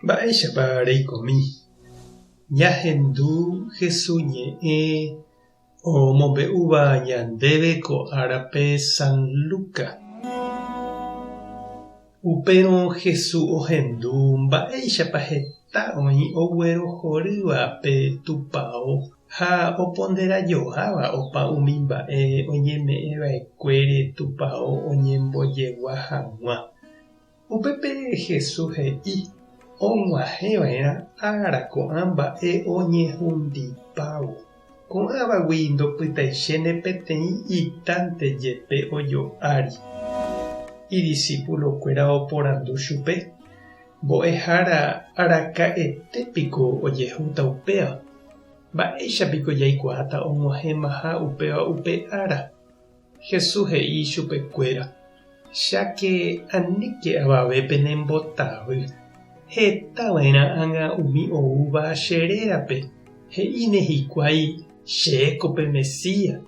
Mba'éichapa reikomi? Ñahendu Jesús ñe'ẽ omombe'úva ñandéve ko árape San Lucas. Upérõ Jesús ohendu mba'éichapa heta oĩ oguerohorýva pe tupao ha oponderajoáva opa umi mba'e oñeme'ẽva'ekuére tupao oñembojegua hag̃ua. Upépe Jesús he'i, Og̃uahẽva'erã ára ko'ã mba'e oñehundipávo. Ko'ãvagui ndopytaichéne peteĩ itánte jepe ojo'ári. Idisipulokuéra oporandu chupe, Mbo'ehára araka'ete piko ojehúta upéva? Mba'éicha piko jaikuaáta og̃uahẽmaha upéva upe ára? Jesús he'i ichupekuéra, Cháke aníke avave penembotavy, heta va'erã ág̃a umi oúva che rérape, he'íne hikuái, Chéko pe Mesías,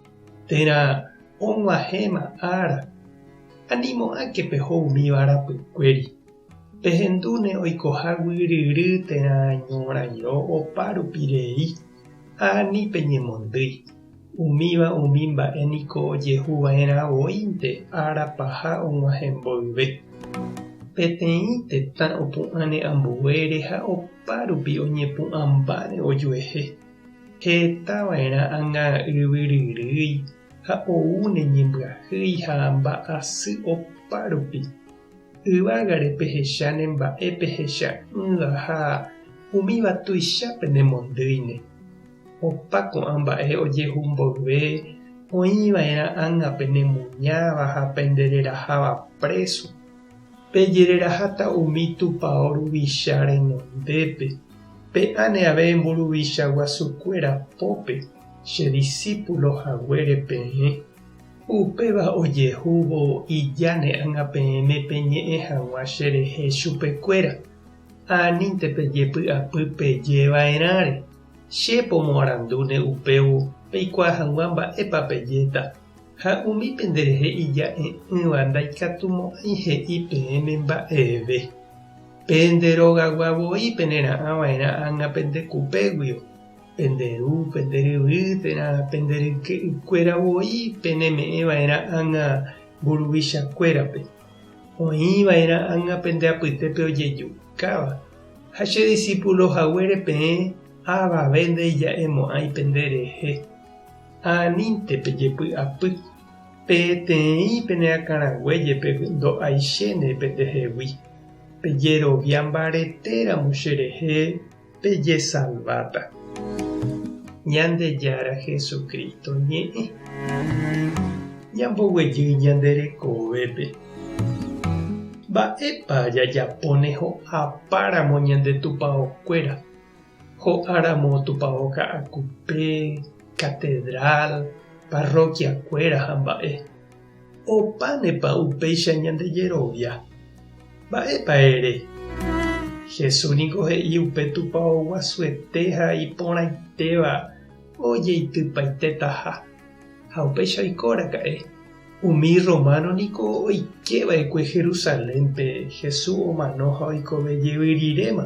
térã og̃uahẽma ára. Animo'ãke peho umíva rapykuéri. Pehendúne oikoha guyryry térã ñorãirõ opa rupi rei, ha ani peñemondýi. Umíva umi mba'e niko ojehu va'erã voínte ára paha og̃uahẽ mboyve. Peteĩ tetã opu'ãne ambuére ha opa rupi oñepu'ãmbáne ojuehe. Heta va'erã ág̃a yvy ryrýi ha oúne ñembyahýi ha mba'asy opa rupi. Yvágare pehecháne mba'e pehecha'ỹva ha umíva tuicha penemondýine. Opa ko'ã mba'e ojehu mboyve oĩva'erã ág̃a penemuñáva ha pendereraháva préso. Pejereraháta umi tupao ruvicha renondépe, pe'áne ave mburuvicha guasukuéra pópe che disípulo haguére peẽ. Upéva ojehúvo ijáne ág̃a peẽme peñe'ẽ hag̃ua cherehe chupekuéra. Anínte pejepy'apy peje va'erãre, che pomoarandúne upévo peikuaa hag̃ua mba'épa pejéta, ha umi penderehe ija'e'ỹva ndaikatumo'ãi he'i peẽme mba'eve. Pende rogagua voi penera'ã va'erã ág̃a pende kupéguio, pende ru, pende ryvy térã pende ryke'ykuéra voi peneme'ẽ va'erã ág̃a mburuvichakuérape. Oĩ va'erã ág̃a pende apytépe ojejukáva, ha che disípulo haguére peẽ avave ndaija'emo'ãi pende rehe. Anínte pejepy'apy, peteĩ pene akãrague jepe ndo'aichéne pendehegui. Pejerovia mbaretéramo cherehe pejesalváta. Ñandejára Jesucristo ñe'ẽ. Ñamboguejy ñande rekovépe. Mba'épa jajapóne ho'apáramo ñande tupaokuéra? Ho'áramo tupao Ka'akupe, catedral, parroquia-kuéra ha mba'e. Opánepa upéicha ñande jerovia? Mba'épa ere? Jesús niko he'i upe tupao guasuete ha iporãitéva ojeitypaitétaha. Ha upéicha oiko raka'e. Umi rrománo niko oike va'ekue Jerusalénpe Jesús omano ha oikove jevy riréma.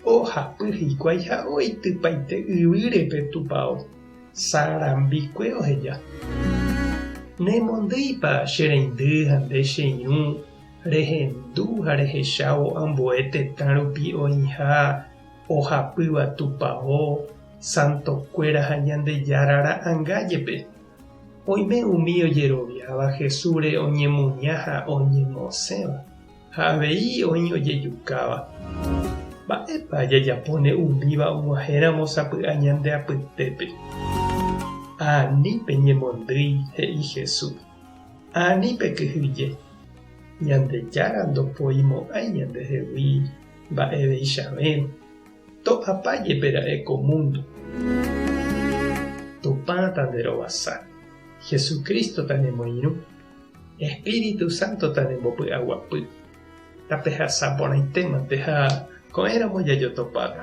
Ohapy hikuái ha oitypaite yvýre pe tupao. Sarambikue oheja. Nemondýipa che reindy ha nde che irũ rehendu ha rehechávo ambue tetã rupi oĩha ohapýva tupao, santokuéra ha Ñandejára ra'anga jepe. Oime umi ojeroviáva Jesúsre oñemuña ha oñemosẽva, ha avei oĩ ojejukáva. Mba'épa jajapóne umíva og̃uahẽramo sapy'a ñande apytépe? Ani peñemondýi, he'i Jesús. Ani pekyhyje. Ñandejára ndopoimo'ãi ñandehegui mba'eveichavérõ. To'apa jepe ra'e ko múndo. Tupã tanderovasa. Jesucristo tanemoirũ. Espíritu Santo tanembopy'aguapy. Tapehasa porãitémante ha ko'ẽramo jajotopáta.